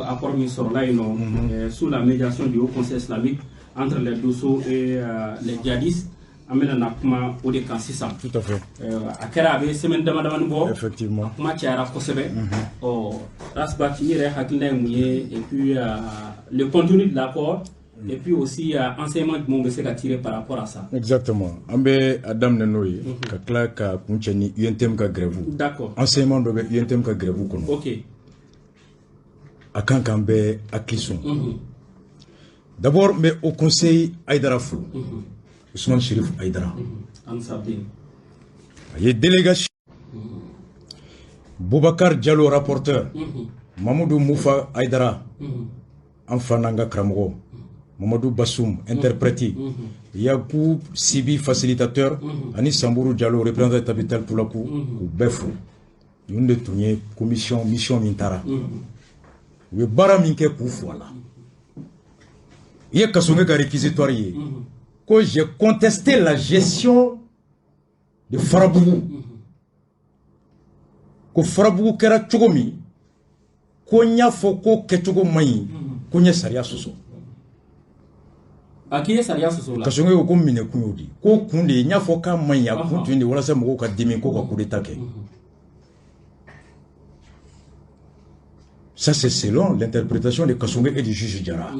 Accord min sɔrɔla yen nɔ sous la médiation du Haut Conseil islamique entre les Dosso et les djihadistes, an bɛna na kuma o de kan sisan. Tout à fait. A kɛra a bɛ semaine dama damani bɔ. Effectivement. Kuma cayara kosɛbɛ. Ɔ, Ras Bath, i yɛrɛ hakilina ye mun ye? Et puis le contenu de l'accord et puis aussi enseignement jumɛnw bɛ se ka tirer par rapport à ça? Exactement. An bɛ a daminɛ n'o ye ka tila ka kuncɛ ni UNTM ka grève. Enseignement dɔ bɛ UNTM ka grève kɔnɔ. A kan k'an bɛɛ hakili sɔn. D'abord, n bɛ Haut Conseil Hayidara fo. Ousmane Chérif Hayidara. Ansar-Dine. A ye délégation Boubacar Diallo, rapporteur, Mamadou Moufa Hayidara, an fa n'an ka karamɔgɔ Mamadou Bassoum, interprète, Yacoub Sibi, facilitateur, ani Sambourou Diallo, représentant Tabital Pulaku, k'u bɛɛ fo. Ninnu de tun ye commission mission min taara, u ye baara min kɛ, k'u fo a la. I ye Kassogué ka réquisitoire ye ko j'ai contesté la gestion de Farabougou, ko Farabugu kɛra cogo min, ko n y'a fɔ ko kɛcogo man ɲi, ko n ye sariya sɔsɔ. A k'i ye sariya sɔsɔ o la. Kassogué ko ko minɛ kun y'o de ye, ko kun de ye n y'a fɔ k'a man ɲi, a kun tun de walasa mɔgɔw ka dimi ko ka coup d'état kɛ. Ça, c'est selon l'interprétation de Kassogué et du juge Diarra.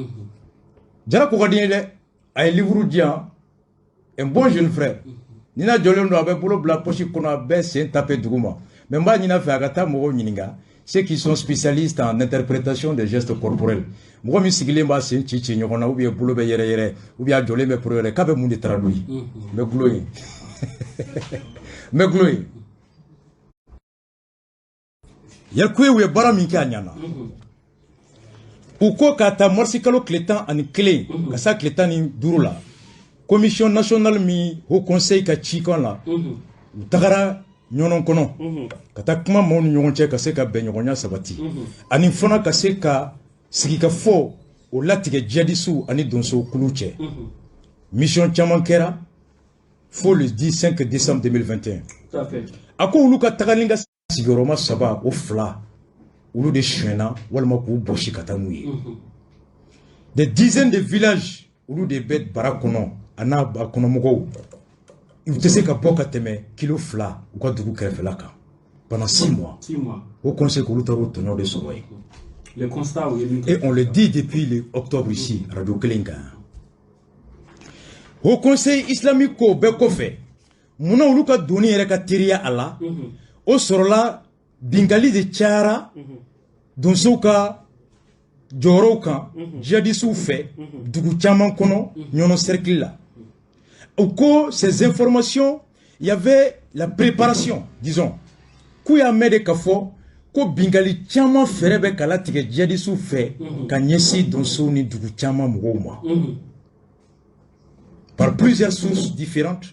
Diarra ko ka di n ye dɛ, a ye livre di yan, un bon jeune frère. Ni n'a jɔlen don, a bɛ bolo bila poche kɔnɔ, a bɛ sen taper duguma. Mais n b'a ɲini a fɛ a ka taa mɔgɔw ɲininka, ceux qui sont spécialistes en interprétation des gestes corporels. Mɔgɔ min sigilen b'a sen ci ci ɲɔgɔn na, ou bien bolo bɛ yɛrɛ yɛrɛ, ou bien a jɔlen bɛ poro yɛrɛ, k'a bɛ mun de traduit? N bɛ gulo ye. N bɛ gulo ye. Yɛrɛkuye, u ye baara min kɛ, a ɲana. U ko k'a ta marisi kalo tile 11 ka s'a tile 15 la, commission nationale min Haut Conseil ka cikan la, u tagara ɲɔnɔ kɔnɔ ka taa kuma maaw ni ɲɔgɔn cɛ ka se ka bɛnɲɔgɔnya sabati, ani fana ka se ka sigikafɔ o latigɛ djihadistes ani donsokulu cɛ. Mission caman kɛra fo le 5 décembre 2021. Tout à fait. A ko olu ka tagali ka sigiyɔrɔma saba, o fila olu de suyɛnna walima k'u bɔsi ka taa n'u ye. Des dizaines de villages, olu de bɛ bara kɔnɔ, a n'a ba kɔnɔmɔgɔw, u tɛ se ka bɔ ka tɛmɛ kilo 2 u ka dugu kɛrɛfɛla kan pendant 6 mois. 6 mois. Haut Conseil k'olu taara o tɔɲɔ de sɔrɔ yen. Le constat, u ye min kɛ. Et on le dit depuis le octobre ici, radio kelen kan. Haut Conseil islamique ko bɛɛ kɔfɛ, munna olu ka doni yɛrɛ ka teriya a la? O sɔrɔla bingali de cayara donsow ka jɔyɔrɔw kan djihadistes fɛ dugu caman kɔnɔ Ɲɔnɔ cercle la. U ko ces informations, il y avait la préparation, disons k'u y'a mɛn de k'a fɔ ko bingali caman fɛɛrɛ bɛ ka latigɛ djihadistes fɛ ka ɲɛsin donsow ni dugu caman mɔgɔw ma. Par plusieurs sources différentes,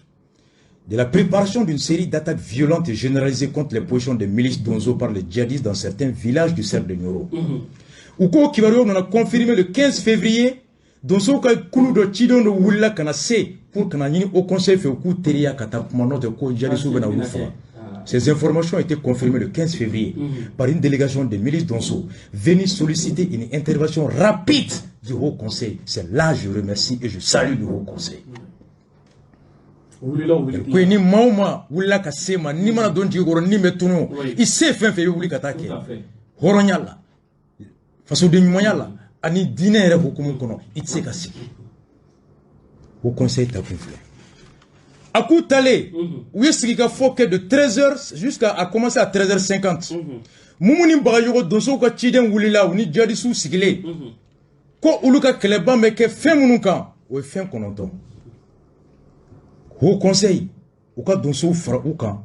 de la préparation d'une série d'attaques violentes et généralisées contre les positions des milices Donzo par les djihadistes dans certains villages du cercle de Nioro. U ko kibaruyaw nana confirmer le 15 février, donsow ka kulu dɔ cidenw dɔ wulila ka na se pour ka na ɲini Haut Conseil fɛ u k'u teriya ka taa kuma, n'o tɛ ko djihadistes bɛna olu faga. Ces informations ont été confirmées le 15 février par une délégation des milices Donso venue solliciter une intervention rapide du Haut Conseil. C'est là que je remercie et je salue le Haut Conseil. Wulila, wuli. Ko ni maa o maa wulila ka se ma, n'i mana don jigi kɔrɔ, ni bɛ tunu, i se fɛn fɛn, i bɛ wuli ka taa kɛ. Tout à fait. Hɔrɔnya la, fasoden ɲumanya la, ani diinɛ yɛrɛ hukumu kɔnɔ, i tɛ se ka sigi. Haut Conseil ta kun filɛ. A k'u talen, u ye sigikafɔ kɛ de 13h jusqu'à a commencé à 13h50. Mumu ni Bagayogo, donsow ka ciden wulila, u ni djihadistes sigilen ko olu ka kɛlɛban bɛ kɛ fɛn minnu kan, o ye fɛn 9. Haut Conseil u ka donsow fara u kan,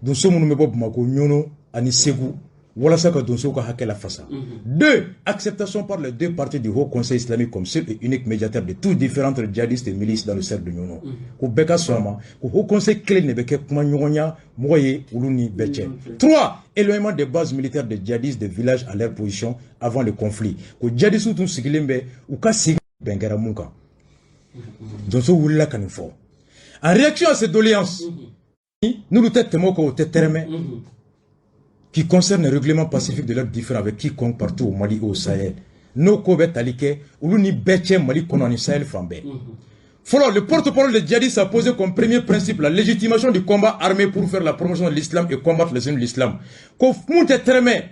donso minnu bɛ bɔ Bamakɔ, Ɲɔnɔ ani Segu, walasa ka donsow ka hakɛ lafasa. Deux, acceptation par les deux parties du Haut Conseil islamique comme seul et unique médiateur de toutes différentes djihadistes et milices dans le cercle de Niono. Ko bɛɛ ka sɔn a ma ko Haut Conseil kelen de bɛ kɛ kuma ɲɔgɔnya mɔgɔ ye olu ni bɛɛ cɛ. Trois, éloignement des bases militaires des djihadistes des villages à leur position avant le conflit. Ko djihadistes tun sigilen bɛ u ka segin bɛn kɛra mun kan. Donso wulila ka nin fɔ. En réaction à ces doléances, n'olu tɛ tɛmɛ o kan, o tɛ tɛrɛmɛ. Qui concerne le règlement pacifique de leurs différends avec quiconque partout au Mali et au Sahel. N'o ko bɛ tali kɛ olu ni bɛɛ cɛ Mali kɔnɔ ani Sahel fan bɛɛ. Fɔlɔ, le porte-parole de djihadistes a posé comme premier principe la légitimation du combat armé pour faire la promotion de l'islam et combattre les ennemis de l'islam. Ko mun tɛ tɛrɛmɛ,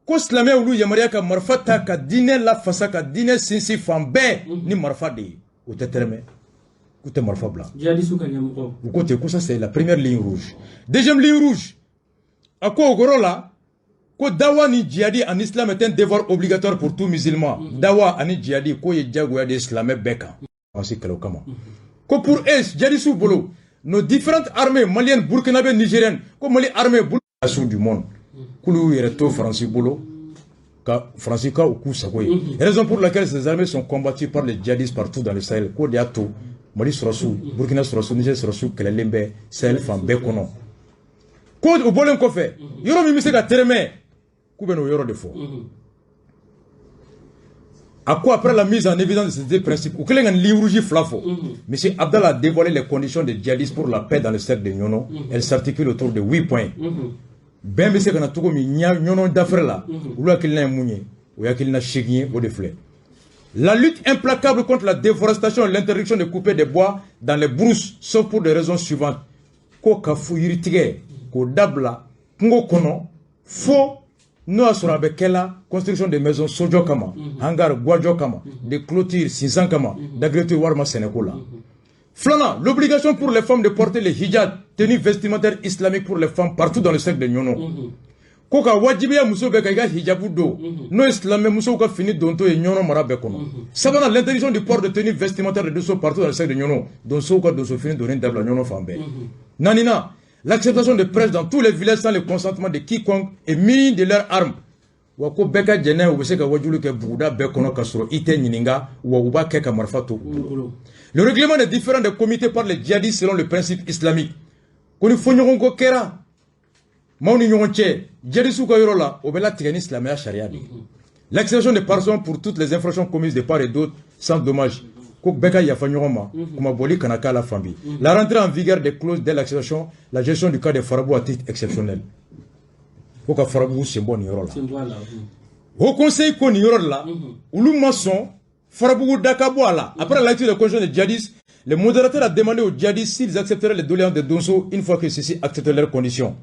ko silamɛ olu yamaruya ka marifa ta ka diinɛ lafasa, ka diinɛ sinsin fan bɛɛ ni marifa de ye, o tɛ tɛrɛmɛ, k'u tɛ marifa bila. Djihadistes ka ɲɛmɔgɔ. U ko ten ko ça, c'est la première ligne rouge. Deuxième ligne rouge, a ko o yɔrɔ la ko dawa ni jihadi en islam est un devoir obligatoire pour tout musulman. Dawa ani jihadi ko ye diyagoya de silamɛ bɛɛ kan se kɛlɛ kama. Ko pour eux, djihadistes bolo, nos différentes armées maliennes, burkinabé, nigériennes, ko Mali armée du monde, k'olu y'u yɛrɛ to Faransi bolo ka Faransi ka u k'u sago ye, raison pour laquelle ces armées sont combattues par les djihadistes partout dans le Sahel. K'o de y'a to Mali sɔrɔsiw, Burkina sɔrɔsiw, Niger sɔrɔsiw kɛlɛlen bɛ Sahel fan bɛɛ kɔnɔ. Ko o bɔlen kɔfɛ, yɔrɔ min bɛ se ka tɛrɛmɛ, k'u bɛ n'o yɔrɔ de fɔ. A ko après la mise en évidence de ces deux principes, u kɛlen ka nin ligne rouge fila fɔ, M. Abdallah a dévoilé les conditions de djihadistes pour la paix dans le cercle de Niono. Elles s'articulent autour de huit points. Bɛn bɛ se ka na cogo min Ɲɔnɔ dafɛrɛ la, olu hakilina ye mun ye? O ye hakilina 8 ye, o de filɛ: la lutte implacable contre la déforestation et l'interdiction de couper des bois dans les brousses, sauf pour des raisons suivantes. Ko ka fu yiritigɛ k'o dabila kungo kɔnɔ, fo n'o y'a sɔrɔ a bɛ kɛla construction de maisons, sojɔ kama, hangar, guajɔ kama, de clôture, sinsan kama, d'agriculture walima sɛnɛko la. Filanan, l'obligation pour les femmes de porter le hijab, tenue vestimentaire islamique pour les femmes, partout dans le cercle de Niono. Ko ka wajibiya muso bɛɛ ka i ka hijabu don, n'o ye silamɛ musow ka fini dontɔ ye Ɲɔnɔ mara bɛɛ kɔnɔ. Sabanan, l'interdiction du port de tenue vestimentaire de donso partout dans le cercle de Niono, donsow ka donso fini donni dabila Ɲɔnɔ fan bɛɛ. Naaninan, l'acceptation de prêches dans tous les villages sans le consentement de quiconque et munis de leurs armes. Wa ko bɛɛ ka jɛnɛ, u bɛ se ka wajulu kɛ buguda bɛɛ kɔnɔ ka sɔrɔ i tɛ ɲininka, wa u b'a kɛ ka marifa to u bolo. Le règlement des différends des comités par les djihadistes selon le principe islamique. Ko ni fɔɲɔgɔnkɔ kɛra maaw ni ɲɔgɔn cɛ djihadistes ka yɔrɔ la, o bɛ latigɛ ni silamɛya sariya de ye. L'acceptation de pardon pour toutes les infractions commises de part et d'autre sans dommage. Ko bɛɛ ka yafa ɲɔgɔn ma, kumabɔli kana k'a la fan bi. La rentrée en vigueur des clauses dès l'acceptation, la gestion du cas des Farabougou à titre exceptionnel. Ko ka Farabugu sen bɔ nin yɔrɔ la. Haut Conseil ko nin yɔrɔ de la, olu ma sɔn Farabugu da ka bɔ a la. Après la lecture des conditions des djihadistes, le modérateur a demandé aux djihadistes s'ils accepteraient les doléances des Donso une fois que ceux-ci acceptent leurs conditions.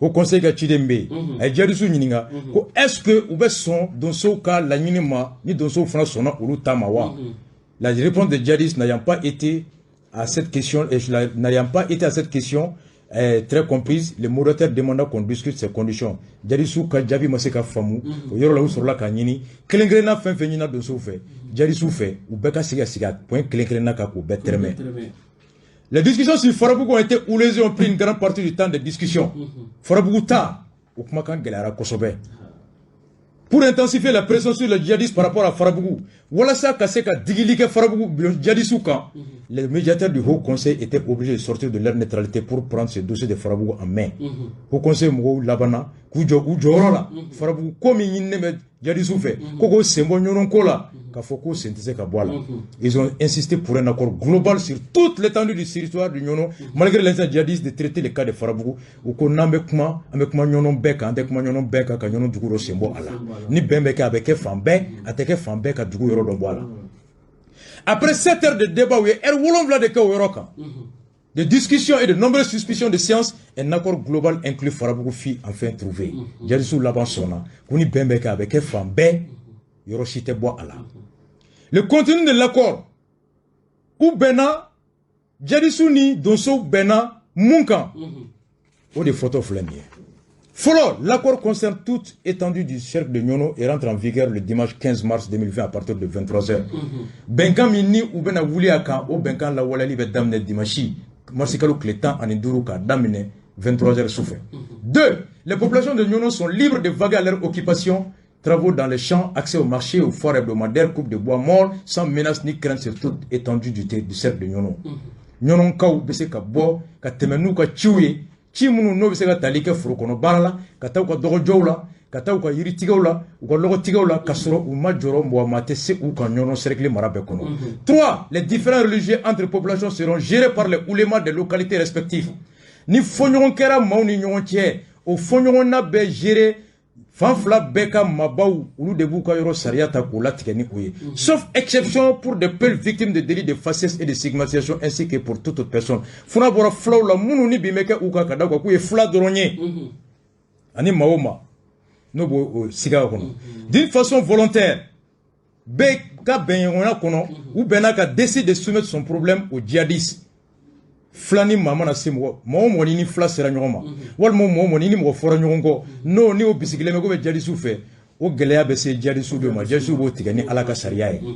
Haut Conseil ka ciden bɛ yen, a ye djihadistes ɲininka ko est ce que u bɛ sɔn donsow ka laɲini ma, ni donsow fana sɔnna olu ta ma wa? La réponse des djihadistes n'ayant pas été à cette question très comprise, le modérateur demanda qu'on discute ces conditions. Djihadistes ka jaabi ma se ka faamu o yɔrɔ la. U sɔrɔla k'a ɲini kelen kelenna fɛn fɛn ɲinina donsow fɛ, djihadistes fɛ, u bɛɛ ka sigi ka sigi a point kelen kelenna kan k'o bɛɛ tɛrɛmɛ. Les discussions sur Farabougou ont été houleuses et ont pris une grande partie du temps des discussions. Farabougou ta, o kumakan gɛlɛyara kosɛbɛ. Pour intensifier la pression sur les djihadistes par rapport à Farabougou, walasa ka se ka digili kɛ Farabougou djihadistes kan, les médiateurs du Haut Conseil étaient obligés de sortir de leur neutralité pour prendre ce dossier de Farabougou en main. Haut Conseil mɔgɔw labanna k'u jɔ u jɔyɔrɔ la. Farabougou ko min ɲininen bɛ djihadistes fɛ, ko k'o sen bɔ ɲɔgɔn ko la, k'a fɔ k'o sen tɛ se ka bɔ a la. Ils ont insisté pour un accord global sur toute l'étendue du territoire du Niono, malgré l'insistance djihadiste de traiter le cas de Farabougou. U ko n'an bɛ kuma, an bɛ kuma Ɲɔnɔ bɛɛ kan, an tɛ kuma Ɲɔnɔ bɛɛ kan ka Ɲɔnɔ dugu dɔ sen bɔ a la. Ni bɛn bɛ kɛ, a bɛ kɛ fan bɛɛ, a tɛ kɛ fan bɛɛ ka dugu yɔrɔ dɔ bɔ a la. Après 7 heures de débat, u ye heure 7 de kɛ o yɔrɔ kan, de discussions et de nombreuses suspicions de séances, un accord global inclut Farabougou fut enfin trouvé. Djihadistes laban sɔnna ko ni bɛn bɛ kɛ, a bɛ kɛ fan bɛɛ, yɔrɔ si tɛ bɔ a la. Le contenu de l'accord, u bɛnna, djihadistes ni donsow bɛnna mun kan, o de fɔtɔ filɛ nin ye. Fɔlɔ, l'accord concerne toute étendue du cercle de Niono et rentre en vigueur le dimanche 15 mars 2020 à partir de 23h. Bɛnkan min ni u bɛna wuli a kan, o bɛnkan lawaleyali bɛ daminɛ dimanche mars kalo tile 15 k'a daminɛ 23h sufɛ. Deux, les populations de Niono sont libres de vaguer à leur occupation, travaux dans les champs, accès au marché, aux foires hebdomadaires, coupe de bois mort, sans menace ni crainte sur toute étendue du cercle de Niono. Ɲɔnɔnkaw bɛ se ka bɔ ka tɛmɛ n'u ka ciw ye, ci minnu n'o bɛ se ka tali kɛ foro kɔnɔ baara la, ka taa u ka dɔgɔjɔw la, ka taa u ka yiritigɛw la, u ka lɔgɔtigɛw la, ka sɔrɔ u ma jɔrɔ, mɔgɔ maa tɛ se u ka Ɲɔnɔ cercle mara bɛɛ kɔnɔ. Trois, les différends religieux entre populations seront gérés par les oulémas des localités respectives. Ni fɔɲɔgɔn kɛra maaw ni ɲɔgɔn cɛ, O fɔɲɔgɔnna bɛ gérer fan fila bɛɛ ka maabaw, olu de b'u ka yɔrɔ sariya ta k'o latigɛ ni o ye, sauf exception pour des peuls victimes de délits de faciès et de stigmatisation, ainsi que pour toute autre personne. Fo n'a bɔra fulaw la, minnu ni bin bɛ kɛ u kan ka da u kan k'u ye fula dɔrɔn ye, ani maa o maa n'o b'o o siga kɔnɔ d'une façon volontaire, bɛɛ ka bɛnɲɔgɔnya kɔnɔ, u bɛnna ka décide de soumettre son problème au djihadiste. Fila ni maa mana se, mɔgɔ maa o mɔgɔ, ni ni fila sera ɲɔgɔn ma, walima mɔgɔ o mɔgɔ ni ni mɔgɔ fɔra ɲɔgɔn kɔ, n'o ni o bisigilen bɛ ko bɛ djihadiste fɛ, o gɛlɛya bɛ se djihadiste de ma. Djihadiste b'o tigɛ ni Ala ka sariya ye. I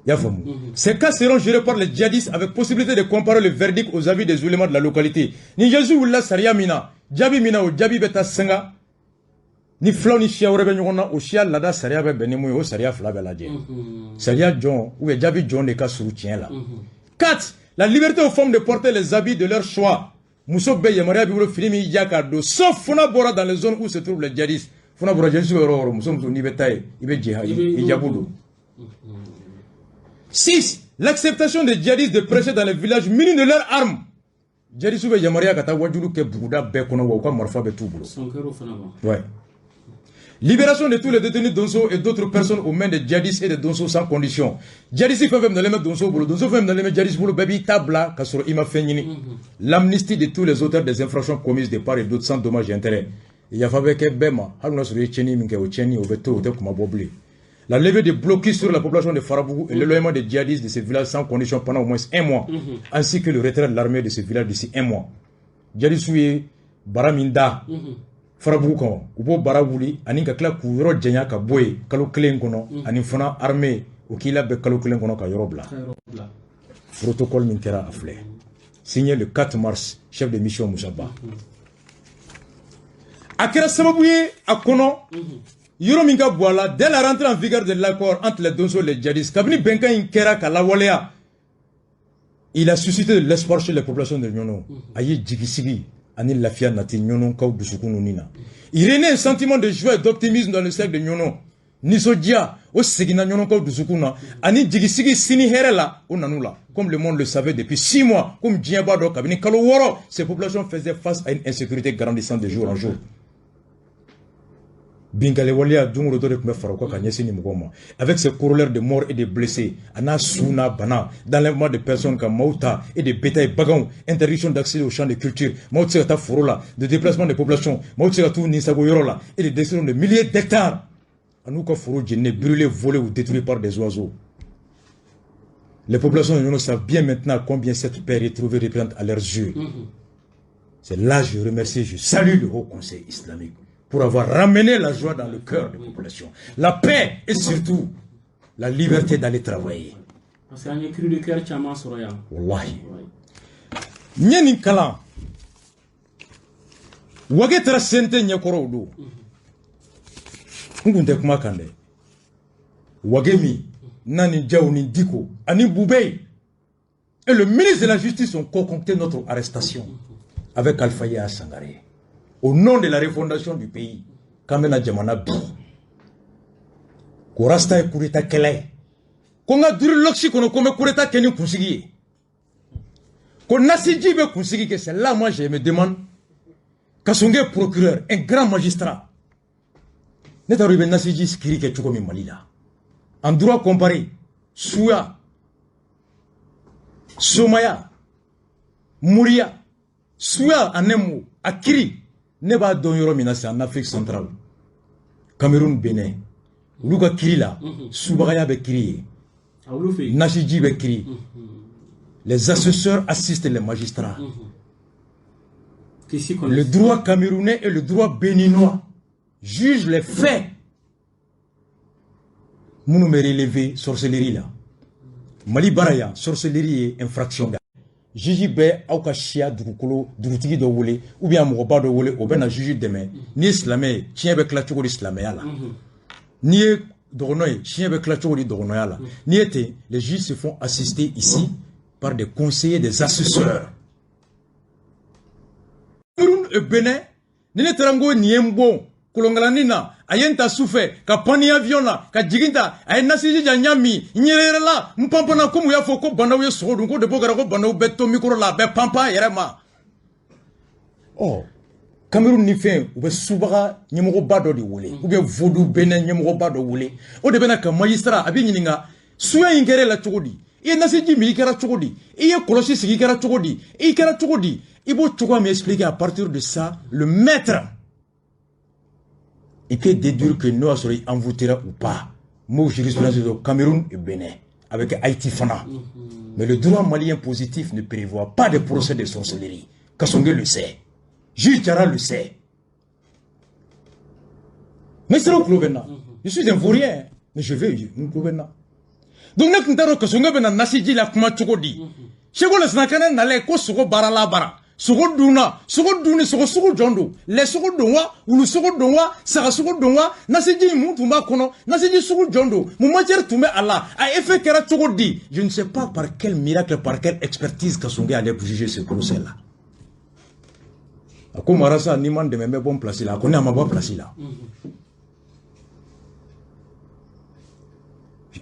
y'a faamu? Ces cas seront gérés par les djihadistes avec possibilité de comparer le verdict aux avis des oulémas de la localité. Ni djihadiste wulila sariya min na, jaabi min na, o jaabi bɛ taa sanga ni filaw ni siya wɛrɛ bɛ ɲɔgɔn na, o siya laada sariya bɛ bɛn ni mun ye, o sariya fila bɛ lajɛ, sariya jɔn ou bien jaabi jɔn de ka surun tiɲɛ la. 4. La liberté aux femmes de porter les habits de leur choix. Muso bɛɛ, yamaruya b'i bolo, fini min y'i diya k'a don, sauf fo n'a bɔra dans les zones où se trouvent les djihadistes. Fo n'a bɔra djihadistes bɛ yɔrɔ o yɔrɔ, muso muso n'i bɛ taa yen, i bɛ jɛ hijabu don. 6. L'acceptation des djihadistes de prêcher dans les villages munis de leurs armes. Djihadistes bɛ yamaruya ka taa wajulu kɛ buguda bɛɛ kɔnɔ, wa u ka marifa bɛ t'u bolo. Sɔn kɛr'o fana ma. Ouais. Libération de tous les détenus donso et d'autres personnes aux mains des djihadistes et des donsos sans condition. Djihadiste fɛn fɛn minɛlen bɛ donso bolo, donso fɛn minɛlen bɛ djihadiste bolo, bɛɛ b'i ta bila ka sɔrɔ i ma fɛn ɲini. L'amnistie de tous les auteurs des infractions commises de part et d'autre sans dommage et intérêt. Yafa bɛ kɛ bɛɛ ma, hali n'a sɔrɔ i ye tiɲɛni min kɛ, o tiɲɛni o bɛ to, o tɛ kuma bɔ bilen. La levée des blocus sur la population de Farabougou et l'éloignement des djihadistes de ces villages sans condition pendant au moins un mois, ainsi que le retrait de l'armée de ces villages d'ici un mois. Djihadistes ye bara min da Farabugu kɔnɔ, u b'o bara wuli ani ka tila k'u yɔrɔ janya ka bɔ yen kalo kelen kɔnɔ, ani fana armée o k'i labɛn kalo kelen kɔnɔ ka yɔrɔ bila. Ka yɔrɔ bila. Protocole min kɛra, a filɛ, signé le 4 mars, chef de mission Moussa Ba. A kɛra sababu ye a kɔnɔ yɔrɔ min ka bɔ a la, dès la rentrée en vigueur de l'accord entre les donsos et les djihadistes, kabini bɛnkan in kɛra ka lawaleya, il a suscité de l'espoir chez les populations de Niono. A ye jigisigi ani lafiya nati Ɲɔnɔkaw dusukun ni na. Il renaît un sentiment de joie et d'optimisme dans le cercle de Niono. Nisɔndiya o seginna Ɲɔnɔkaw dusukun na, ani jigisigi sini hɛrɛ la, o nan'u la. Comme le monde le savait depuis 6 mois, comme diɲɛ b'a dɔn kabini kalo 6, ces populations faisaient face à une insécurité grandissante de jour en jour. Binkale waleya don o don, dɔ de tun bɛ fara u kan ka ɲɛsin nin mɔgɔw ma, avec ses corollaires de morts et de blessés, a n'a su n'a bana, d'enlèvement de personnes, ka maaw ta, et de bétail, baganw, interdiction d'accès aux champs de culture, maaw tɛ se ka taa foro la, de déplacement de population, maaw tɛ se ka t'u nisago yɔrɔ la, et de destruction de milliers d'hectares, a n'u ka foro jeninen, brûlés, volés ou détruits par des oiseaux. Les populations de Niono savent bien maintenant combien cette paix retrouvée représente à leurs yeux. C'est là que je remercie, je salue le Haut Conseil islamique pour avoir ramené la joie dans le cœur des populations. La paix et surtout la liberté d'aller travailler. Parce que an ye cri de cœur caman sɔrɔ yan. Wallahi. N ye nin kalan. Wage taara CNT ɲɛkɔrɔ o don. N kun tɛ kuma kan dɛ. Wage min n'a ni Diaw ni Diko ani Boubèye et le ministre de la Justice ont concocté notre arrestation avec Alpha Yaya Sangaré. Au nom de la refondation du pays, k'an bɛna jamana bi. Ko Rasta ye coup d'état kɛla ye. Ko n ka duriloxi kɔnɔ, ko n bɛ coup d'état kɛ ni kunsigi ye. Ko Nasiji bɛ kunsigi kɛ, c'est là moi je me demande. Kassogué procureur, un grand magistrat. Ne t'a dɔn i bɛ Nasiji kiiri kɛ cogo min Mali la. En droit comparé, suya, somaya, moriya, suya en un mot, a kiiri, ne b'a dɔn yɔrɔ min na, c'est en Afrique centrale. Cameroun, Bénin. Olu ka kiiri la, subagaya bɛ kiiri ye. A olu fɛ yen. Nasiji bɛ kiiri. Les assesseurs assistent les magistrats. Qui s'y connaissent. Le droit camerounais et le droit béninois jugent les faits minnu bɛ relever sorcellerie la. Mali baara yan, sorcellerie ye infraction da. Juge bɛ aw ka siya dugukolo dugutigi dɔ wele ou bien mɔgɔba dɔ wele, o bɛ na juge dɛmɛ. N'i ye silamɛ ye, tiɲɛ bɛ tila cogo di silamɛya la? N'i ye dɔgɔnɔ ye, tiɲɛ bɛ tila cogo di dɔgɔnɔya la? N'i ye ten, les juges se font assister ici par des conseillers, des assesseurs. Cameroun et Bénin, ni ne taara n ko nin ye n bon kolonkalani na, a ye n ta su fɛ ka pan ni avion na ka jigin ta, a ye nasiji jan, n y'a min, n yɛrɛ yɛrɛla, n panpanna komi u y'a fɔ ko bandaw ye sogo dun, ko depuis o kɛra ko bandaw bɛ to micro la, a bɛ panpan a yɛrɛ ma. Ɔ Cameroun ni fɛn u bɛ subaga ɲɛmɔgɔba dɔ de wele ou bien vaudou Benin ɲɛmɔgɔba dɔ wele, o de bɛna ka magistrat a b'i ɲininka suya in kɛra e la cogo di, i ye nasiji min i kɛra cogo di, i ye kɔlɔsi sigi i kɛra cogo di, i kɛra cogo di, i b'o cogoya min expliquer. À partir de ça, le maître il peut déduire que n'o y'a sɔrɔ i envoûtera ou pas. M'o jurisprudence de Cameroun et Bénin avec Haïti fana. Mais le droit malien positif ne prévoit pas de procès de sorcellerie. Kassogué le sait, Jules Diarra le sait. Mais c'est le. Je suis un vaurien, mais je vais n tulo bɛ n na. Donc ne tun t'a dɔn Kassogué bɛ na nasiji la kuma cogo di. Seko Lasana Kane nalen ko sogo baarala bara sogo dunna, sogo dunni, sogo sugu jɔn don, lɛ sogo don wa, wulu sogo don wa, saga sogo don wa, nasiji mun tun b'a kɔnɔ, nasiji sugu jɔn don, mun matière tun bɛ a la, a effet kɛra cogo di. Je ne sais pas par quel miracle, par quelle expertise Kassogué allait juger ce procès là. A ko marasa n'i ma n dɛmɛ n bɛ bɔ n place la. A ko ne a ma bɔ place la.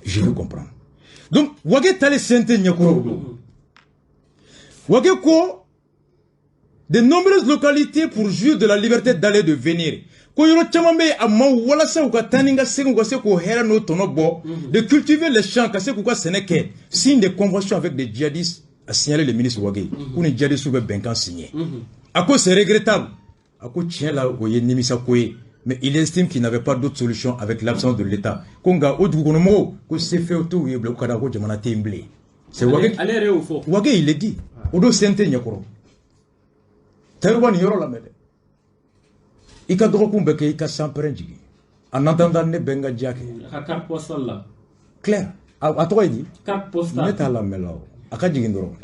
Je veux comprendre. Donc Wagué talen CNT ɲɛkɔrɔ o don, Wagué ko de nombreuses localités pour jouir de la liberté d'aller et de venir, ko yɔrɔ caman bɛ yen a ma walasa u ka taa ni ka segin u ka se k'o hɛrɛ n'o tɔnɔ bɔ, de cultiver les champs, ka se k'u ka sɛnɛ kɛ, signe des conventions avec des djihadistes, a signalé le ministre Wagué, k'u ni djihadistes bɛ bɛnkan signé. A ko c'est regrettable, a ko tiɲɛ la o ye nimisa ko ye, mais il estime qu'il n'avait pas d'autre solution avec l'absence de l'État. Ko nka o dugukɔnɔmɔgɔw ko se t'u ye bilen, ko ka da ko jamana tɛ yen bilen. C'est Wagué. Ale yɛrɛ y'o fɔ. Wagué il le dit o don CNT ɲɛkɔrɔ. Tayiruba nin yɔrɔ lamɛn dɛ, i ka dɔgɔkun bɛɛ kɛ i ka sanpɛrɛn jigin, en attendant ne bɛ n ka diya kɛ. A ka carte postale la. Claire, a tɔgɔ ye di? Carte postale. Ne t'a lamɛn la o, a ka jigin dɔrɔn.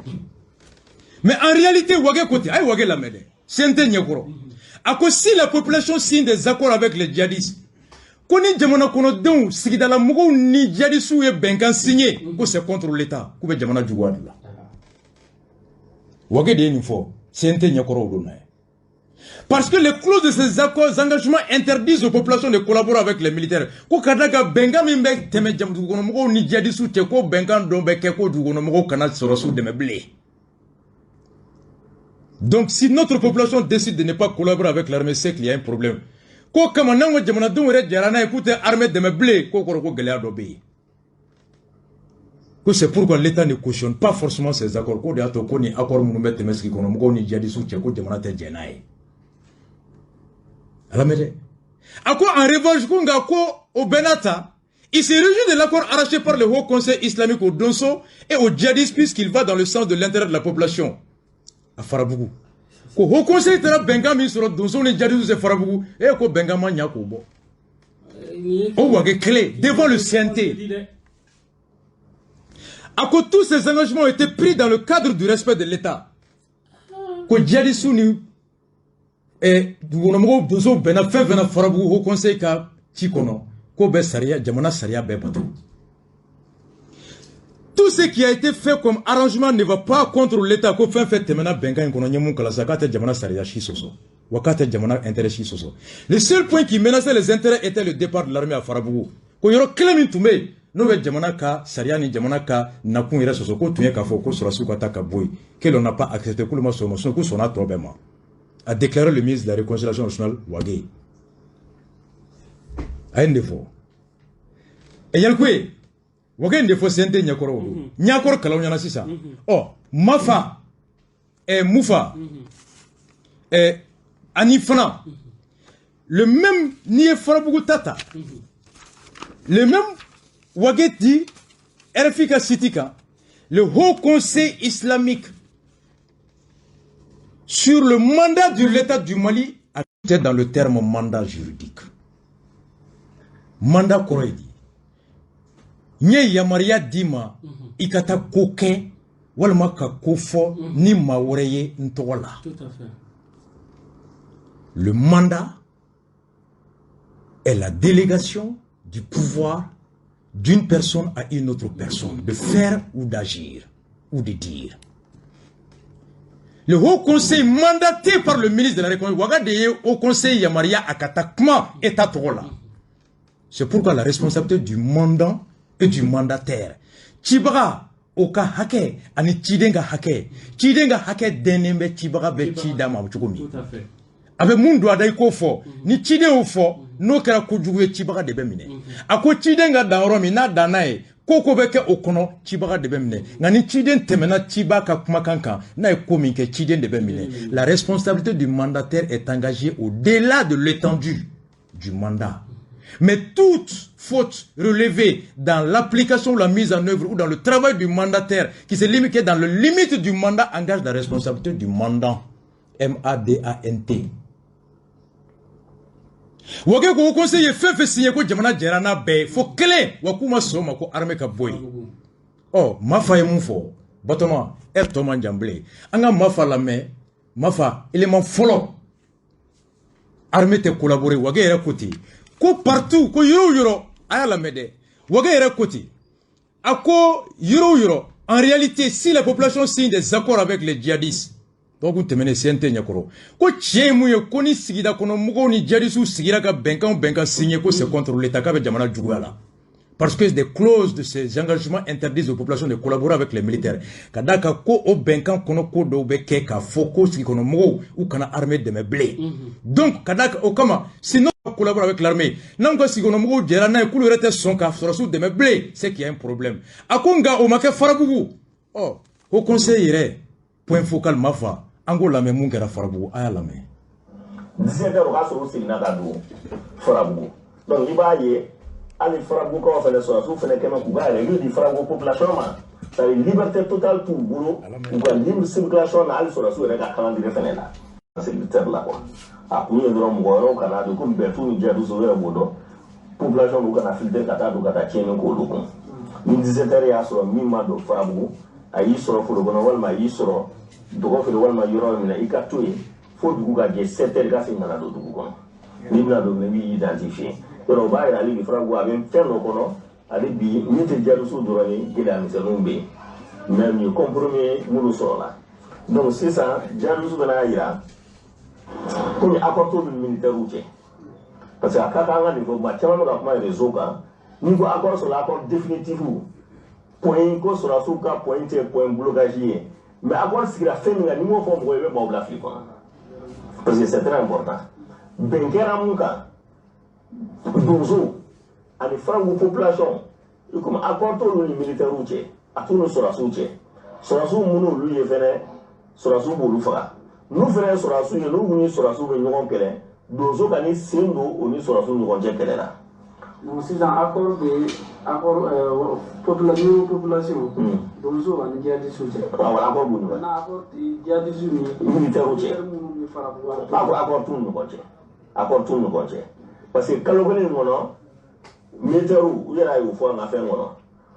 Mais en réalité Wagué ko ten, a ye Wagué lamɛn dɛ, CNT ɲɛkɔrɔ. A ko si la population signe des accords avec les djihadistes, ko ni jamana kɔnɔdenw sigidala mɔgɔw ni djihadistes ye bɛnkan signé, ko c'est contre l'État, k'u bɛ jamana juguya de la. Wagué de ye nin fɔ CNT ɲɛkɔrɔ o don na ye. Parce que les clauses de ces accords engagements interdisent aux populations de collaborer avec les militaires. Ko ka da ka bɛnkan min bɛ tɛmɛ dugukɔnɔmɔgɔw ni djihadistes cɛ, ko bɛnkan dɔ bɛ kɛ ko dugukɔnɔmɔgɔw kana sɔrɔsiw dɛmɛ bilen. Donc si notre population décide de ne pas collaborer avec l'armée, c'est qu'il y a un problème. Ko kama n'anw ka jamanadenw yɛrɛ jɛra n'a ye k'u tɛ armée dɛmɛ bilen, k'o kɔrɔ ko gɛlɛya dɔ bɛ yen. Ko c'est pourquoi l'État ne cautionne pas forcément ces accords. Ko de y'a to ko ni accord minnu bɛ tɛmɛ sigi kɔnɔ mɔgɔw ni djihadistes cɛ, ko jamana tɛ jɛn n'a ye. Ala mɛ dɛ. A ko en revanche, ko nka ko o bɛɛ n'a ta, il se réjouit de l'accord arraché par le Haut Conseil islamique au Donso et aux djihadistes puisqu'il va dans le sens de l'intérêt de la population. A Farabugu. Ko Haut Conseil taara bɛnkan min sɔrɔ Donso ni djihadistes cɛ Farabugu, e ko bɛnkan ma ɲa k'o bɔ. O Wagué kelen devant le CNT. A ko tous ces engagements ont été pris dans le cadre du respect de l'État. Ko djihadistes ni dugukɔnɔmɔgɔw donsow bɛnna fɛn fɛn na Farabugu Haut Conseil ka ci kɔnɔ, k'o bɛ sariya jamana sariya bɛɛ bato. Tout ce qui a été fait comme arrangement ne va pas contre l'État. Ko fɛn fɛn tɛmɛna bɛnkan in kɔnɔ, n ye mun kalan sisan, k'a tɛ jamana sariya si sɔsɔ, wa k'a tɛ jamana intérêt si sɔsɔ. Le seul point qui menaçait les intérêts était le départ de l'armée à Farabugu. Ko yɔrɔ kelen min tun bɛ yen n'o bɛ jamana ka sariya ni jamana ka nakun yɛrɛ sɔsɔ, k'o tun ye k'a fɔ ko sɔrɔsiw ka taa ka bɔ yen, que l'on n'a pas accepté, k'olu ma sɔn o ma, sinon k'u sɔnna tɔ bɛɛ ma. A déclaré le ministre de la Réconciliation nationale Wagué. A ye nin de fɔ. Ɛ Yalikuye, Wagué nin de fɔ CNT ɲɛkɔrɔ o don. N y'a kɔrɔ kalanw ɲɛna sisan. Ɔ Mafa, ɛ Mufa, ɛ ani fana le même n'i ye Farabugu ta ta, le même Wagué dit RFI ka site kan, le Haut Conseil islamique sur le mandat de l'État du Mali a été dans le terme mandat juridique. Mandat kɔrɔ ye di? N ye yamaruya d'i ma i ka taa ko kɛ walima ka ko fɔ ni maa wɛrɛ ye n tɔgɔ la. Tout à fait. Le mandat est la délégation du pouvoir d'une personne à une autre personne, de faire ou d'agir ou de dire. Le Haut Conseil mandaté par le ministre de la Réconciliation, Wagué de ye Haut Conseil yamaruya a ka taa kuma État tɔgɔ la. C'est pourquoi la responsabilité du mandant et du mandataire. Cibaga o ka hakɛ ani ciden ka hakɛ. Ciden ka hakɛ dɛnnen bɛ cibaga bɛ ci d'a ma cogo min. Tout à fait. A bɛ mun don a da, i k'o fɔ. Ni ciden y'o fɔ, n'o kɛra kojugu ye, cibaga de bɛ minɛ. A ko ciden ka dan yɔrɔ min n'a danna ye, ko ko bɛ kɛ o kɔnɔ, cibaga de bɛ minɛ. Nka ni ciden tɛmɛna ciba ka kumakan kan, n'a ye ko min kɛ, ciden de bɛ minɛ. La responsabilité du mandataire est engagée au-delà de l'étendue du mandat. Mais toute faute relevée dans l'application ou la mise en œuvre ou dans le travail du mandataire qui se limite dans le limite du mandat engage la responsabilité du mandant. M-A-D-A-N-T. Wage ko conseil ye fɛn fɛn signé, ko jamana jɛra n'a bɛɛ ye fo kelen wa, k'u ma sɔn o ma, ko armée ka bɔ yen. Ɔ, Mafa ye mun fɔ? Batɔma, ɛri tɔ man jan bilen, an ka Mafa lamɛn. Mafa, élément fɔlɔ, armée tɛ collaborer. Wage yɛrɛ ko ten ko partout, ko yɔrɔ o yɔrɔ, a y'a lamɛn dɛ. Wage yɛrɛ ko ten, a ko yɔrɔ o yɔrɔ, en réalité, si la population signe des accords avec les djihadistes, dɔgɔkun tɛmɛnen CNT ɲɛkɔrɔ, ko tiɲɛ ye mun ye, ko ni sigida kɔnɔ mɔgɔw ni djihadistes sigira ka bɛnkan bɛnkan signé, ko c'est contre l'État, k'a bɛ jamana juguya la, parce que des clauses de ces engagements interdisent aux populations de collaborer avec les militaires. Ka d'a kan ko o bɛnkan kɔnɔ, ko dɔw bɛ kɛ k'a fɔ ko sigi kɔnɔ mɔgɔw u kana armée dɛmɛ bilen. Donc ka d'a kan o kama, sinon collaborer avec l'armée, n'anw ka sigi kɔnɔ mɔgɔw jɛra n'a ye k'olu yɛrɛ tɛ sɔn ka sɔrɔdasiw dɛmɛ bilen, c'est qu'il y a un problème. A ko nka o ma kɛ Farabugu. Ɔ, Haut Conseil yɛrɛ point focal, Mafa, an k'o lamɛn. Mun kɛra Farabugu? A y'a lamɛn. 17 heures, o k'a sɔrɔ u seginna ka don Farabugu. Donc i b'a ye, hali Farabugukaw fɛnɛ, sɔrɔdasiw fɛnɛ kɛmɛ k'u ka règle di Farabugu population ma, c'est à dire liberté totale t'u bolo, u ka libre circulation na, hali sɔrɔdasiw yɛrɛ ka calendrier fɛnɛ la sécuritaire la quoi. A kun ye dɔrɔn mɔgɔ wɛrɛw kana don, komi bɛn t'u ni djihadistes, u yɛrɛ b'o dɔn, population u kana filter ka taa don ka taa tiɲɛni k'olu kun. Ni 17 heures y'a sɔrɔ min ma don Farabugu, a y'i sɔrɔ foro kɔnɔ walima a y'i sɔrɔ dɔgɔ feere walima yɔrɔ min na, i ka to yen fo dugu ka jɛ, 7 heures, i ka segin ka na don dugu kɔnɔ. N'i bɛna don, i b'i identifier. Yɔrɔ o b'a yira hali bi Farabugu a bɛ fɛn dɔ kɔnɔ hali bi min tɛ djihadistes dɔrɔn ye, gɛlɛya misɛnninw bɛ yen, mais nin ye compromis minnu sɔrɔla. Donc sisan djihadistes bɛna yira komi accord t'olu ni militaires cɛ, parce que a ka kan an ka nin fɔ. Maa caman bɛ ka kuma réseau kan, n'i ko accord sɔrɔla, accord définitif, point ko sɔrɔdasiw ka point tɛ point blocage ye, mais accord sigira fɛn min kan, n'i m'o fɔ mɔgɔ ye, i bɛ maaw bila fili kɔnɔ, parce que c'est très important. Bɛn kɛra mun kan? Donso ani Farabugu population, i komi accord t'olu ni militaires cɛ, a t'u ni sɔrɔdasiw cɛ. Sɔrɔdasiw minnu olu ye fɛnɛ, sɔrɔdasiw b'olu faga. N'u fɛnɛ ye sɔrɔdasiw ye, n'u ni sɔrɔdasiw bɛ ɲɔgɔn kɛlɛ, donso ka ni sen don o ni sɔrɔdasiw ɲɔgɔn cɛ kɛlɛ la. Donc sisan accord bɛ accord population population donso ani djihadistes cɛ. Awɔ, accord b'u ni ɲɔgɔn cɛ. Maintenant accord tɛ djihadistes ni militaires cɛ. Minnu bɛ Farabugu. Accord t'u ni ɲɔgɔn cɛ, accord t'u ni ɲɔgɔn cɛ, parce que kalo kelen in kɔnɔ, militaires u yɛrɛ y'o fɔ an ka fɛn kɔnɔ,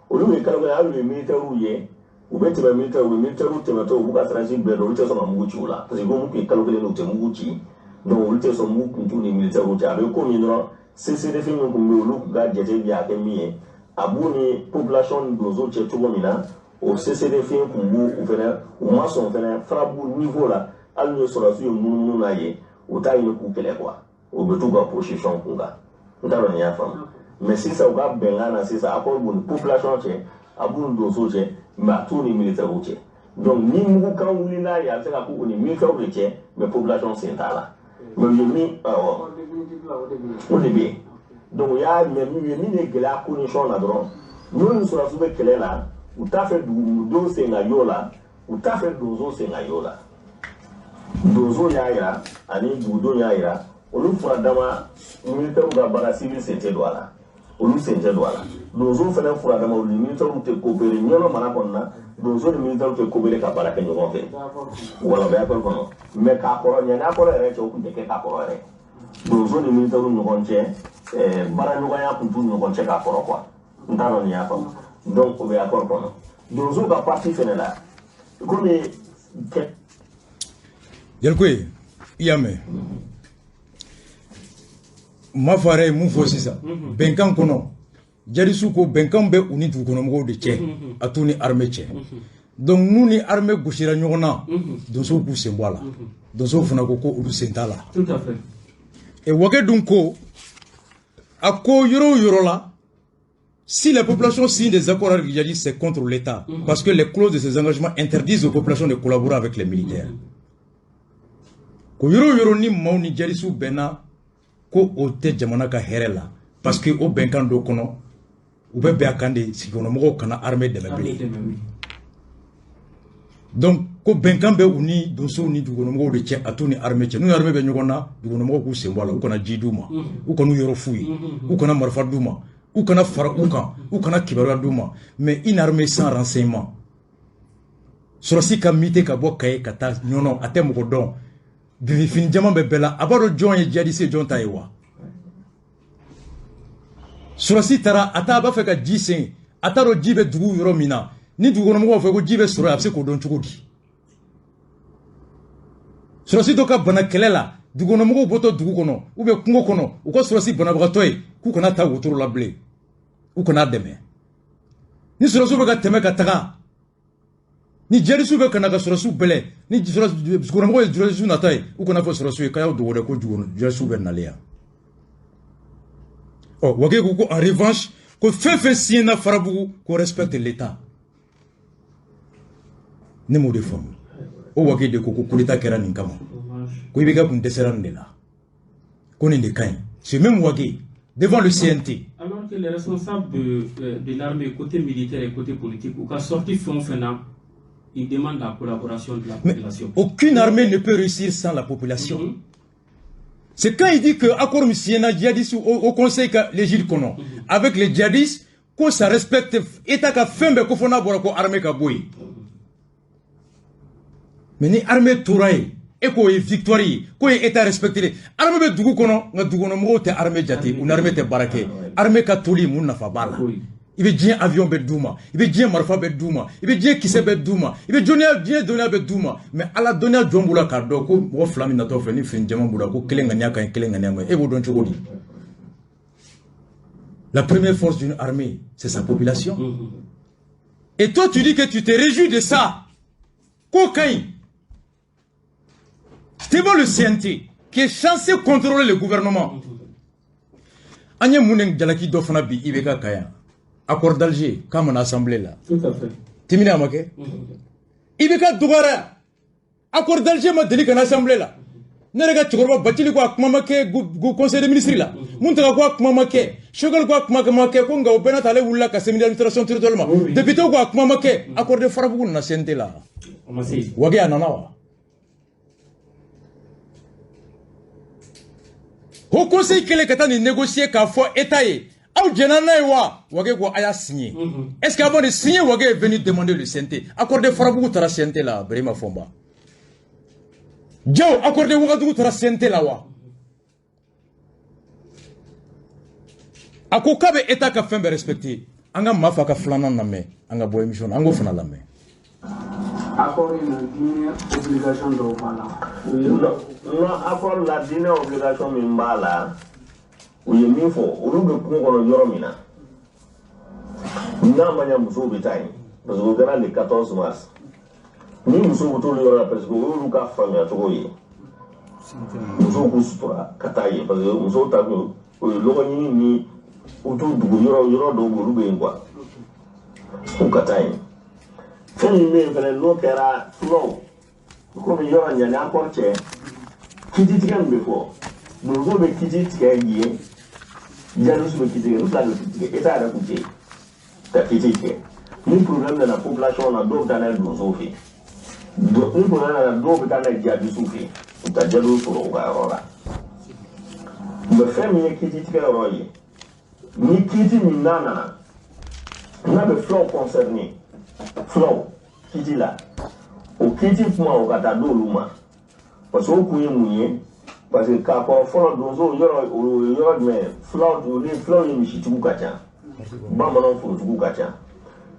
olu ye kalo kelen, hali u ye militaires ye, u bɛ tɛmɛ militaires, u bɛ militaires tɛmɛtɔ, u b'u ka stratégie bɛɛ dɔn, olu tɛ sɔn ka mugu ci u la, parce que ko mun ye kalo kelen u tɛ mugu ci. Donc olu tɛ sɔn mugu kun t'u ni militaires cɛ. A bɛ ko min dɔrɔn, CCDF min kun bɛ yen, olu kun ka jate bi a kɛ min ye, a b'u ni population ni donso cɛ cogo min na, o CCDF kun b'u u fɛnɛ, u ma sɔn fɛnɛ Farabugu niveau la, hali n'u ye sɔrɔdasiw ye munumunu n'a ye, u t'a ɲini k'u kɛlɛ quoi, o bɛ t'u ka position kun kan. N t'a dɔn nin y'a faamu. Mais sisan u ka bɛnkan na, sisan accord b'u ni population cɛ, a b'u ni donso cɛ, mais a t'u ni militaires cɛ. Donc ni mugukan wuli n'a ye, a bɛ se ka k'u ni militaires de cɛ, mais population sen t'a la. Mais u ye min, awɔ, o de bɛ yen. Donc u y'a mɛ min ye, min ye gɛlɛya condition na dɔrɔn, n'u ni sɔrɔdasiw bɛ kɛlɛ la, u t'a fɛ dugudenw sen ka y'o la, u t'a fɛ donso sen ka y'o la. Donso y'a yira ani dugudenw y'a yira, olu fura dama militaires ka baara civil sen tɛ don a la, olu sen tɛ don a la. Donso fɛnɛ fura dama, olu ni militaires tɛ coopérer. Ɲɔnɔ mara kɔnɔna na, donso ni militaires tɛ coopérer ka baara kɛ ɲɔgɔn fɛ. Wala o bɛ accord kɔnɔ, mais k'a kɔrɔ ɲani accord yɛrɛ cɛ, o tun tɛ kɛ k'a kɔrɔ yɛrɛ. Donso ni militaires ɲɔgɔn cɛ, baara ɲɔgɔnya tun t'u ni ɲɔgɔn cɛ k'a kɔrɔ quoi. N t'a dɔn nin y'a faamu. Donc o bɛ accord kɔnɔ. Donso ka parti fɛnɛ la, komi kɛ. Yalikoye, i y'a mɛn, Mafa yɛrɛ ye mun fɔ sisan? Bɛnkan kɔnɔ, djihadistes ko bɛnkan bɛ u ni dugukɔnɔmɔgɔw de cɛ, a t'u ni armée cɛ. Donc n'u ni armée gosira ɲɔgɔn na, donsow k'u sen bɔ a la. Donsow fana ko ko olu sen t'a la. Tout à fait. Et Wage dun ko, a ko yɔrɔ o yɔrɔ la, si la population signe des accords avec les djihadistes, c'est contre l'État, parce que les clauses de ces engagements interdisent aux populations de collaborer avec les militaires. Ko yɔrɔ o yɔrɔ ni maaw ni djihadistes bɛnna, ko o tɛ jamana ka hɛrɛ la, parce que o bɛnkan dɔ kɔnɔ, u bɛ bɛn a kan de, sigikɔnɔmɔgɔw kana armée dɛmɛ bilen. Donc ko bɛnkan bɛ u ni donsow ni dugukɔnɔmɔgɔw de cɛ, a t'u ni armée cɛ. N'u ni armée bɛ ɲɔgɔn na, dugukɔnɔmɔgɔw k'u sen bɔ a la, u kana ji d'u ma, u kana u yɔrɔ f'u ye, u kana marifa d'u ma, u kana fara u kan, u kana kibaruya d'u ma. Mais une armée sans renseignement, sɔrɔsi ka muté ka bɔ Kaye ka taa Ɲɔnɔ, a tɛ mɔgɔ dɔn, fini jama bɛ bɛɛ la, a b'a dɔn jɔn ye djihadiste, jɔn ta ye wa? Sɔrɔsi taara, a t'a b'a fɛ ka ji sen, a t'a dɔn ji bɛ dugu yɔrɔ min na. Ni dugukɔnɔmɔgɔw fɛ ko ji bɛ sɔrɔ yen, a bɛ se k'o dɔn cogo di? Sɔrɔsi dɔ ka bana kɛlɛ la, dugukɔnɔmɔgɔw bɔtɔ dugu kɔnɔ ou bien kungo kɔnɔ, u ka sɔrɔsi banabagatɔ ye, k'u kana taa wotoro la bilen, u kana dɛmɛ. Ni sɔrɔsiw bɛ ka tɛmɛ ka taga, ni djihadistes bɛ ka na ka sɔrɔsiw bɛlɛ, ni dugukɔnɔmɔgɔw ye djihadistes nata ye, u kana fɔ sɔrɔsiw ye k'a y'aw dogo dɛ, ko djihadistes bɛ nalen yan. Ɔ, Wage ko en revanche, ko fɛn fɛn siɲɛna Farabugu, ko respecte l'État. Ne m'o de faamu. O Wage de ko coup d'état kɛra nin kama, ko IBK kun dɛsɛra nin de la, ko nin de ka ɲi. Ce même Wage devant le CNT. Alors que les responsables de l'armée, côté militaire et côté politique, u ka sortie fɛn o fɛn na, ils demandent la collaboration de la population. Mais aucune armée ne peut réussir sans la population. C'est quand il dit que accord min signera djihadiste au conseil l'égide kɔnɔ avec les djihadistes, ko ça respecte état ka fɛn bɛɛ, ko fɔ n'a bɔra ko armée ka bɔ yen. Mais ni armée tora yen, e k'o ye victoire ye, k'o ye état respecté. Armée bɛ dugu kɔnɔ, nka dugukɔnɔmɔgɔw tɛ armée jate, u ni armée tɛ baara kɛ. Armée ka toli, mun nafa b'a la? I bɛ diɲɛ avion bɛ d'u ma, i bɛ diɲɛ marifa bɛ d'u ma, i bɛ diɲɛ kisɛ bɛ d'u ma, i bɛ dɔnniya, diɲɛ dɔnniya bɛ d'u ma, mais ala dɔnniya jɔn b'u la k'a dɔn ko mɔgɔ fila min natɔ filɛ ni fini jɛman b'u la, ko kelen ŋaniya ka ɲi, kelen ŋaniya ma ɲi? E b'o dɔn cogo di? La première force d'une armée, c'est sa population. Et toi, tu dis que tu te réjouis de ça, k'o ka ɲi devant le CNT qui est censé contrôler le gouvernement. An ye mun de jalaki dɔ fana bi IBK kan yan? Accord d'Alger, k'a mana assemblée la. Tout à fait. Timini a ma kɛ. IBK dɔgɔyara, accord d'Alger ma deli ka na assemblée la. Ne yɛrɛ ka cɛkɔrɔba Bacili ko a kuma ma kɛ conseil des ministres la. Muntaga ko a kuma ma kɛ. Choguel ko a kuma ma kɛ, ko nka o bɛɛ n'a ta, ale wulila ka se administration territoriale ma. Député ko a kuma ma kɛ. Accord de Farabugu nana CNT la. Wage a nana wa? Haut Conseil kɛlen ka taa nin négocier k'a fɔ état ye, aw jɛnna n'a ye wa? Wage ko a y'a signé. Est-ce qu'avant de signer, Wage est venu demander le CNT? Accord de Farabugu taara CNT la, Birima Fomba. Diaw, accord de Ouagadougou taara CNT la wa? A ko k'a bɛ état ka fɛn bɛɛ respecté. An ka maa fa ka filanan lamɛn, an ka bɔ émission na, an k'o fana lamɛn. Accord in na, diinɛ obligation dɔw b'a la. Non, accord la, diinɛ obligation min b'a la, u ye min fɔ, olu bɛ kungo kɔnɔ yɔrɔ min na, n'a ma ɲɛ musow bɛ taa yen, parce que o kɛra le 14 mars. Ni musow bɛ t'olu yɔrɔ la, parce que o y'olu ka faamuya cogo ye, musow k'u sutura ka taa yen, parce que musow ta kun o ye lɔgɔ ɲini ni u t'u dugu yɔrɔ yɔrɔ dɔw bɛ, olu bɛ yen quoi, k'u ka taa yen. Fɛn min bɛ yen fɛnɛ, n'o kɛra fulaw komi yɔrɔ ɲani accord cɛ, kiti tigɛ min bɛ fɔ, donso bɛ kiti tigɛ yen, jadisi bɛ kiti tigɛ, n fila bɛ kiti tigɛ, état yɛrɛ kun tɛ yen ka kiti tigɛ. Ni problème nana population na, dɔw bɛ taa n'a ye donsow fɛ yen, ni problème nana, dɔw bɛ taa n'a ye jadisiw fɛ yen, u bɛ taa jadiw sɔrɔ u ka yɔrɔ la. Mais fɛn min ye kiti tigɛ yɔrɔ ye, ni kiti min n'a nana, n'a bɛ fulaw concerné, fulaw kiti la, o kiti kuma o ka taa d'olu ma, parce que o kun ye mun ye? Parce que k'a kɔrɔ fɔlɔ, donsow yɔrɔ o ye yɔrɔ jumɛn? Fulaw, olu fulaw ye misitigiw ka ca, bamananw forotigiw ka ca.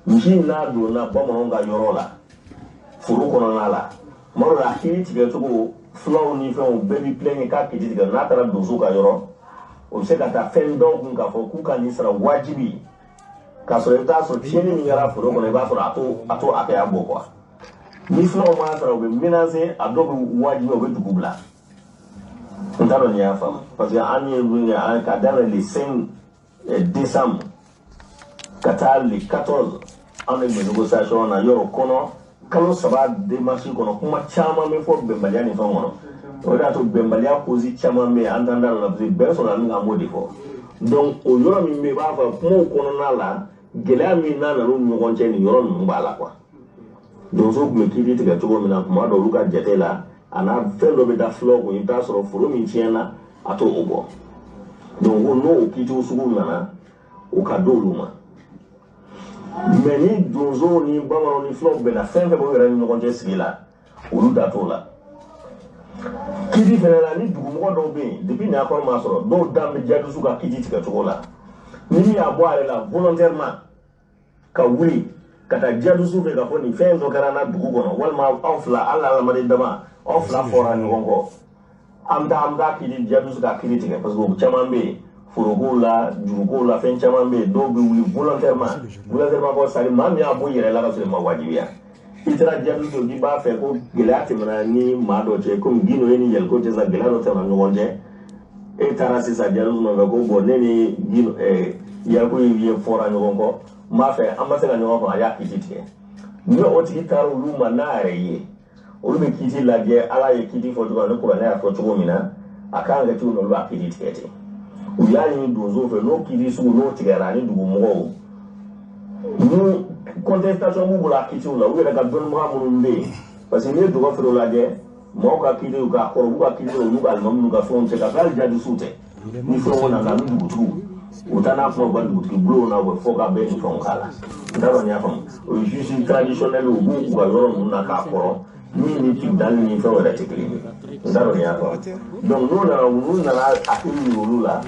Misi n'a donna bamananw ka yɔrɔ la, foro kɔnɔna la, tuma dɔ la a kiri tigɛcogo, fulaw ni fɛnw bɛɛ bi plaigner k'a kiti tigɛ. N'a taara donso ka yɔrɔ, o bɛ se ka taa fɛn dɔw kun k'a fɔ k'u ka nin sara wajibi, k'a sɔrɔ i bɛ taa sɔrɔ tiɲɛni min kɛra foro kɔnɔ, i b'a sɔrɔ a t'o hakɛya bɔ quoi. Ni fulaw m'a sara, u bɛ menacer, a dɔw bɛ wajibi, u bɛ dugu bila. N t'a dɔn n'i y'a faamu, parce que an ye min kɛ, an ka daminɛ le 5 décembre ka taa le 14, an bɛ négociation na yɔrɔ kɔnɔ, kalo 3 démarche kɔnɔ, kuma caman bɛ fɔ bɛnbaliya ni fɛnw kɔnɔ. O de y'a to bɛnbaliya cause caman bɛ yen, an t'an da la, parce que bɛn sɔrɔla min kan, an b'o de fɔ. Donc o yɔrɔ min bɛ yen, i b'a fɔ kumaw kɔnɔna la, gɛlɛya min n'a nana u ni ɲɔgɔn cɛ, nin yɔrɔ ninnu b'a la quoi. Donso tun bɛ kiiri tigɛ cogo min na, kuma dɔ olu ka jate la, a n'a fɛn dɔ bɛ da fulaw kun, i bɛ taa sɔrɔ foro min tiɲɛna, a t'o bɔ. Donc ko n'o kiitiw sugu nana, o ka d'olu ma. Mais ni donsow ni bamananw ni fulaw bɛnna fɛn fɛn b'u yɛrɛ ni ɲɔgɔn cɛ sigi la, olu da t'o la. Kiiti fɛnɛ la, ni dugumɔgɔ dɔw bɛ yen, depuis nin accord ma sɔrɔ, dɔw da bɛ jihadistes ka kiiti tigɛ cogo la. Ni min y'a bɔ a yɛrɛ la volontairement ka wuli ka taa jihadistes fɛ k'a fɔ nin fɛn dɔ kɛra an na dugu kɔnɔ, walima aw fila, hali adamaden dama, aw fila fɔra ɲɔgɔn kɔ, an bɛ taa kiiti, jihadistes ka kiiti tigɛ, parce que o caman bɛ yen, foroko la, juruko la, fɛn caman bɛ yen, dɔw bɛ wuli volontairement kɔ. C'est à dire maa min y'a bɔ i yɛrɛ la ka sɔrɔ i ma wajibiya, i taara jihadiste fɛ k'i b'a fɛ ko gɛlɛya tɛmɛna ni maa dɔ cɛ, komi Gindo ye ni Yɛliko cɛ sisan, gɛlɛya dɔ tɛmɛna ɲɔgɔn cɛ, e taara sisan jihadiste nɔfɛ ko bon, ne ni Gindo Yɛliko ye fɔra ɲɔgɔn kɔ, n b'a fɛ an ma se ka ɲɔgɔn faamu, a y'a kiiti tigɛ. Ni o tigi taara olu ma n'a yɛrɛ ye, olu bɛ kiiti lajɛ, Ala ye kiiti fɔ cogo min na, ni kuranɛ y'a fɔ cogo min na, a kan ka kɛ cogo min na, olu b'a kiiti tigɛ ten. U y'a ɲini donsow fɛ, n'o kiiti sugu n'o tigɛra, ani dugumɔgɔw ni contestation b'u bolo a kiitiw la, u yɛrɛ ka dɔnnibaga minnu bɛ yen, parce que n'i ye dɔgɔ feere lajɛ, maaw ka kiiti, u ka kɔrɔ, u ka kiiti, olu ka alimami ka fɛnw cɛ ka sɔrɔ hali jihadistes tɛ, ni fɛnw nana ni dugutigiw, u taa n'a kuma u ka dugutigi bulonw na, u bɛ fɔ ka bɛn ni fɛnw k'a la. N t'a dɔn n y'a faamu. O ye juge traditionnel, u b'u ka yɔrɔ ninnu na k'a kɔrɔ, min ni tribunal ni fɛnw yɛrɛ tɛ kelen ye. N t'a dɔn n y'a faamu. Donc n'u nana, n'u nana hakili yir'olu olu la,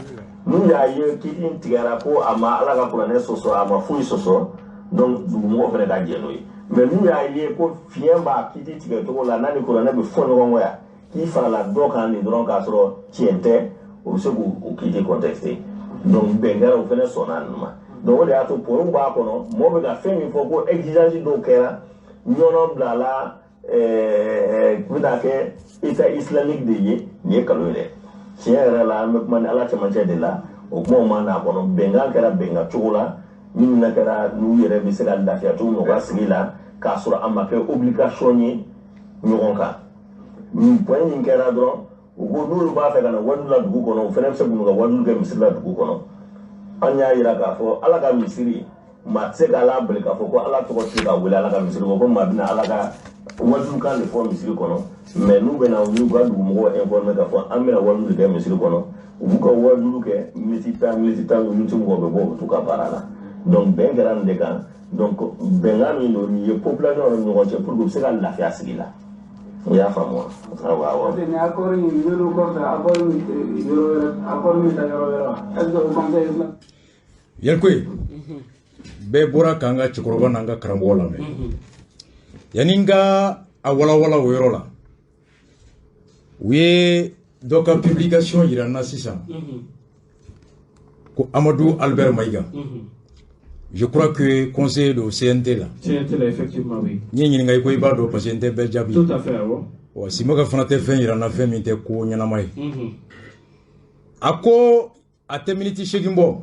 n'u y'a ye kiiti in tigɛra ko a ma Ala ka kuranɛ sɔsɔ, a ma foyi sɔsɔ, donc dugumɔgɔw fana ka jɛ n'o ye. Mais n'u y'a ye ko fiɲɛ b'a kiiti tigɛ cogo la, n'a ni kuranɛ bɛ fɔ ɲɔgɔn kɔ yan, k'i farala dɔ kan nin dɔrɔn k'a sɔrɔ tiɲɛ tɛ, o bɛ se k'u kiiti contester. Donc bɛn kɛra, o fana sɔnna ninnu ma. Donc o de y'a to points b'a kɔnɔ, mɔgɔw bɛ ka fɛn min fɔ ko exigence dɔw kɛra, ɲɔnɔ bilala bɛna kɛ État islamique de ye, nin ye nkalon ye dɛ. Tiɲɛ yɛrɛ la, an bɛ kuma ni Ala cɛmancɛ de la, o kumaw ma n'a kɔnɔ. Bɛnkan kɛra bɛnkan cogo la min na kɛra, n'u yɛrɛ bɛ se ka lafiya cogo min u ka sigi la, k'a sɔrɔ a ma kɛ obligation ye ɲɔgɔn kan. Nin point min kɛra dɔrɔn, u ko n'olu b'a fɛ ka na wajulu la dugu kɔnɔ, u fana bɛ se k'u ka wajulu kɛ misiri la dugu kɔnɔ. An y'a yira k'a fɔ Ala ka misiri, maa tɛ se k'Ala bali k'a fɔ ko Ala tɔgɔ tɛ se ka wele Ala ka misiri kɔnɔ, ko maa bɛna Ala ka wajulukan de fɔ misiri kɔnɔ. Mais n'u bɛna n'u ka dugumɔgɔw informer k'a fɔ an bɛna wajulu kɛ misiri kɔnɔ, u b'u ka wajulu kɛ miniti 10, miniti 10, miniti 20, bɛ bɔ, u bɛ t'u ka baara la. Donc bɛn kɛra nin de kan. Donc bɛnkan min don, nin ye population yɛrɛ ni ɲɔgɔn cɛ pour que u bɛ se ka lafiya sigi la. I y'a faamu wa? Awɔ. Parce que nin accord in n'olu kɔfɛ, accord min yɔrɔ wɛrɛ, accord min ta yɔrɔ wɛrɛ wa, est ce que o conseil islam Yɛlikoye, bɛɛ bɔra k'an ka cɛkɔrɔba n'an ka karamɔgɔ lamɛn. Yanni n ka a walawala o yɔrɔ la, u ye dɔ ka publication yira n na sisan ko Amadou Albert Maïga, je crois que conseiller do CNT la. CNT la, effectivement, oui. N ye ɲininka i ko i b'a dɔn, parce que n tɛ bɛɛ jaabi. Tout à fait, awɔ. Wa Simaga fana tɛ fɛn yira n na fɛn min tɛ ko ɲɛnama ye. A ko a tɛ miniti 8 bɔ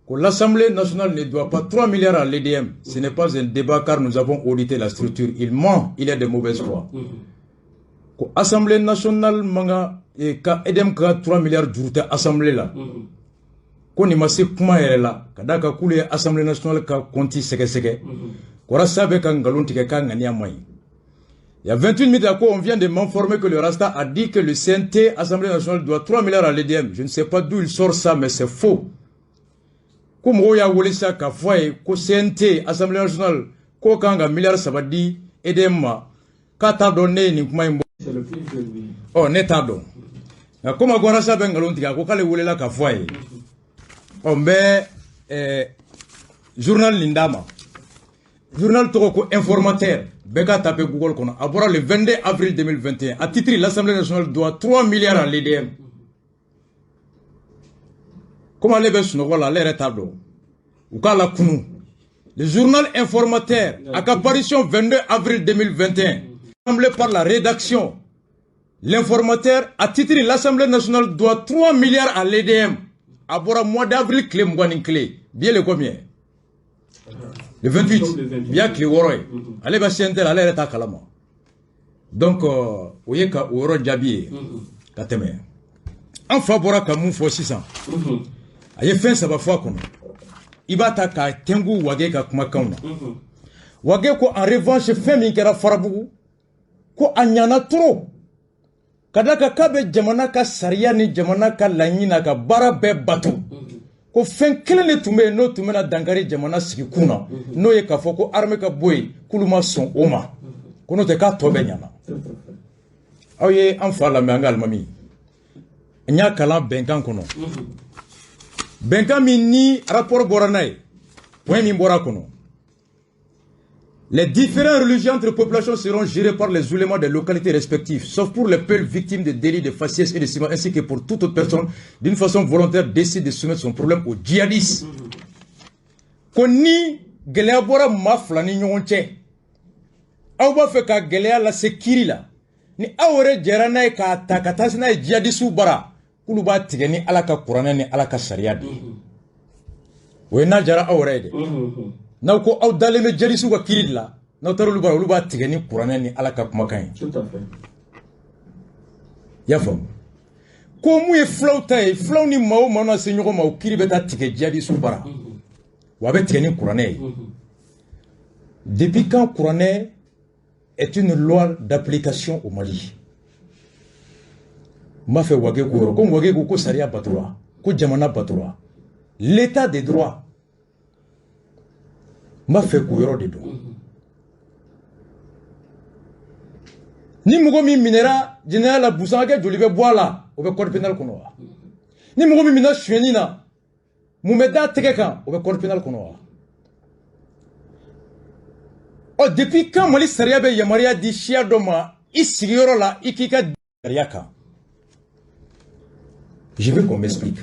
ko l'Assemblée nationale ne doit pas 3 milliards à l'EDM. Ce n'est pas un débat car nous avons audité la structure. Il ment, il est de mauvaise foi. Ko Assemblée nationale man ka EDM ka 3 milliards juru tɛ Assemblée la. Ko nin ma se kuma yɛrɛ la, ka d'a kan k'olu ye Assemblée nationale ka compte sɛgɛsɛgɛ. Ko Rasta bɛ ka nkalon tigɛ, k'a ŋaniya man ɲi. Il y a 28 minutes, à quoi on vient de m'informer que le Rasta a dit que le CNT, Assemblée nationale, doit 3 milliards à l'EDM. Je ne sais pas d'où il sort ça, mais c'est faux. Ko mɔgɔw y'a wele sa k'a fɔ a ye ko CNT, Assemblée nationale, k'o kan ka miliyari 3 di EDM ma, k'a t'a dɔn ne ye nin kuma in bɔ. C'est le plus jeune, oui. Ɔ, ne t'a dɔn, nka komi a ko Rasta bɛ nkalon tigɛ, a ko k'ale welela k'a fɔ a ye. Ɔ, n bɛ journal nin d'a ma. Journal tɔgɔ ko Informateur, bɛɛ ka taper Google kɔnɔ. A bɔra le 22 avril 2021. A titre: l'Assemblée nationale doit 3 milliards à l'EDM. Komi ale bɛ sunɔgɔ la, ale yɛrɛ t'a dɔn, u k'a la kunu. Le journal Informateur, a ka parution 22 avril 2021, assemblé par la rédaction. L'Informateur, a titre: l'Assemblée nationale doit 3 milliards à l'EDM. A bɔra mois d'avril tile 21. Bi ye le combien? Le 28. Le 28. Bi y'a tile 6 ye. Ale bɛ CNT la, ale yɛrɛ t'a kalama. Donc o ye ka o yɔrɔ jaabi ye ka tɛmɛ. An fa bɔra ka mun fɔ sisan? A ye fɛn saba fɔ a kɔnɔ. I b'a ta k'a tɛnku Wage ka kumakanw na. Wage ko en revanche, fɛn min kɛra Farabugu, ko a ɲana trop, ka da kan k'a bɛ jamana ka sariya ni jamana ka laɲini n'a ka baara bɛɛ bato, ko fɛn kelen de tun bɛ yen n'o tun bɛna dankari jamana sigikun na, n'o ye k'a fɔ ko armée ka bɔ yen, k'olu ma sɔn o ma, ko n'o tɛ k'a tɔ bɛɛ ɲana. Aw ye an fa lamɛn, an ka alimami. N y'a kalan bɛnkan kɔnɔ, bɛnkan min ni rapport bɔra n'a ye, point min bɔra a kɔnɔ: les différents religions entre populations seront gérées par les oulémas des localités respectives, sauf pour les peuples victimes de délits de faciès et de ciment, ainsi que pour toute autre personne, d'une façon volontaire, décide de soumettre son problème aux djihadistes. Ko ni gɛlɛya bɔra maa fila ni ɲɔgɔn cɛ, aw b'a fɛ ka gɛlɛya lase kiri la, ni aw yɛrɛ jɛra n'a ye k'a ta ka taa se n'a ye djihadistes bara, k'olu b'a tigɛ ni Ala ka kuranɛ ni Ala ka sariya de ye. O ye n'a jara aw yɛrɛ ye dɛ. N'aw ko aw dalen bɛ djihadistes ka kiri de la, n'aw taara olu bara, olu b'a tigɛ ni kuranɛ ni Ala ka kumakan ye. Tout à fait. I y'a faamu? Ko mun ye filaw ta ye, filaw ni maa o maa na se ɲɔgɔn ma, o kiri bɛ taa tigɛ djihadistes bara, wa a bɛ tigɛ ni kuranɛ ye. Depuis quand kuranɛ est une loi d'application au Mali? N b'a fɛ Wage k'o yɔrɔ, komi Wage ko ko sariya batora, ko jamana batora, l'état de droit, n b'a fɛ k'o yɔrɔ de dɔn. Ni mɔgɔ min minɛra jɛnɛya la, busan hakɛ joli bɛ bɔ a la, o bɛ code pénal kɔnɔ wa? Ni mɔgɔ min minɛna sonyɛni na, mun bɛ da tɛgɛ kan, o bɛ code pénal kɔnɔ wa? Ɔ, depuis quand Mali sariya bɛ yamaruya di siya dɔ ma, i sigiyɔrɔ la, i k'i ka sariya kan? Je veux qu'on m'explique.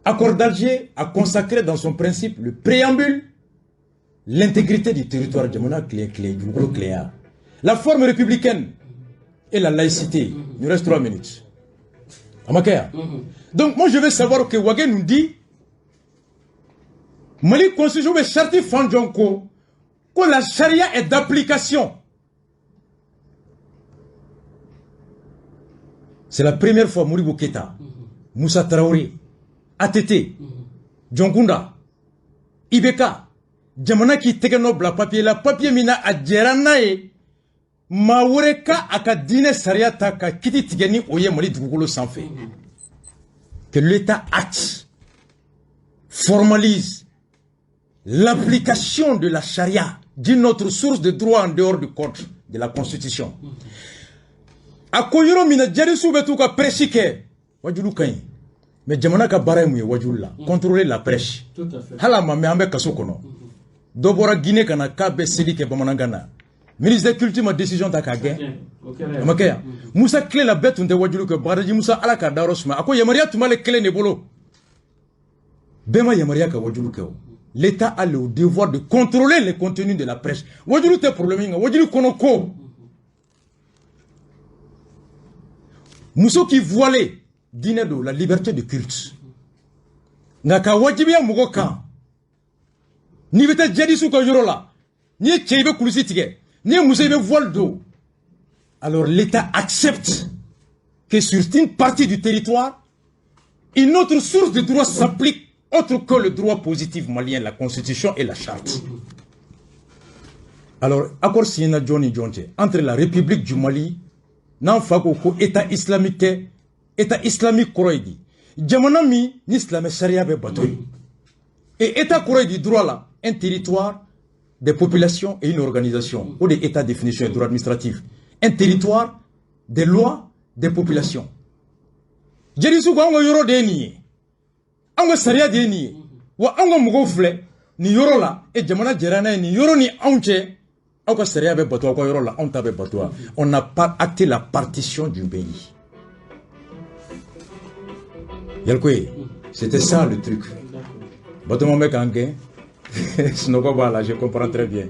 Accord d'Alger a consacré dans son principe, le préambule, l'intégrité du territoire jamana clé clé dugukolo cléa, la forme républicaine et la laïcité. Il nous reste 3 minutes. A ma kɛ yan? Donc moi, je veux savoir que Wage nous dit Mali constitution bɛ charte fan jɔn ko ko la charia est d'application. C'est la première fois Modibo Keita, Moussa Traoré, ATT, Dioncounda, IBK, jamana k'i tɛgɛ nɔ bila papier la, papier min na a jɛra n'a ye maa wɛrɛ ka a ka diinɛ sariya ta ka kiti tigɛ ni o ye Mali dugukolo sanfɛ. Que l'État acte, formalise l'application de la charia d'une autre source de droit en dehors du code de la Constitution. A ko yɔrɔ min na djihadistes bɛ t'u ka prêche kɛ, wajulu ka ɲi, mais jamana ka baara ye mun ye wajulu la? Contrôler la prêche. Tout à fait. Hali a ma mɛn, an bɛ kaso kɔnɔ, dɔ bɔra Guinée ka na k'a bɛ seli kɛ bamanankan na, ministre des culture ma décision ta k'a gɛn. O kɛra. A ma kɛ yan? Musa tile la, bɛɛ tun tɛ wajulu kɛ. Bagadaji Musa, Ala k'a dayɔrɔ suma, a ko yamaruya tun b'ale kelen de bolo, bɛɛ ma yamaruya ka wajulu kɛ. O l'État a le devoir de contrôler les contenus de la presse. Wajulu tɛ problème ye, nka wajulu kɔnɔ ko muso k'i voilé, diinɛ don, la liberté de culte, nka ka wajibiya mɔgɔ kan, n'i bɛ taa djihadistes ka yɔrɔ la, n'i ye cɛ, i bɛ kulusi tigɛ, n'i ye muso, i bɛ voile don. Alors l'État accepte que sur une partie du territoire, une autre source de droit s'applique autre que le droit positif malien, la Constitution et la Charte. Alors, accord signé na jɔn ni jɔn cɛ entre la République du Mali? N'an fa ko ko État islamique tɛ, État islamique kɔrɔ ye di? Jamana min ni silamɛ sariya bɛ bato ye. Et État kɔrɔ ye di droit la? Un territoire, des populations et une organisation. O de État définition et droit administratif: un territoire, des lois, des populations. Jerisu ko an ka yɔrɔ de ye nin ye, an ka sariya de ye nin ye, wa an ka mɔgɔw filɛ nin yɔrɔ la, e jamana jɛra n'a ye nin yɔrɔ ni anw cɛ, aw ka sariya bɛ bato aw ka yɔrɔ la, anw ta bɛ bato wa. On n'a pas acté la partition du pays. Yalcouyé, c'était ça le truc. Batoma bɛ k'an gɛn, sunɔgɔ b'a la, je comprends très bien.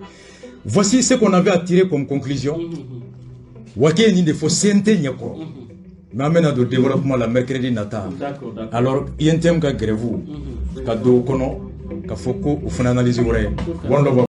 Voici ce qu'on avait à tirer comme conclusion. Wake ye nin de fɔ CNT ɲɛkɔrɔ, mais an bɛna don développement la mercredi nata. D'accord. Alors UNTM ka grève ka don o kɔnɔ, ka fɔ ko o fana analyse wɛrɛ ye. One love.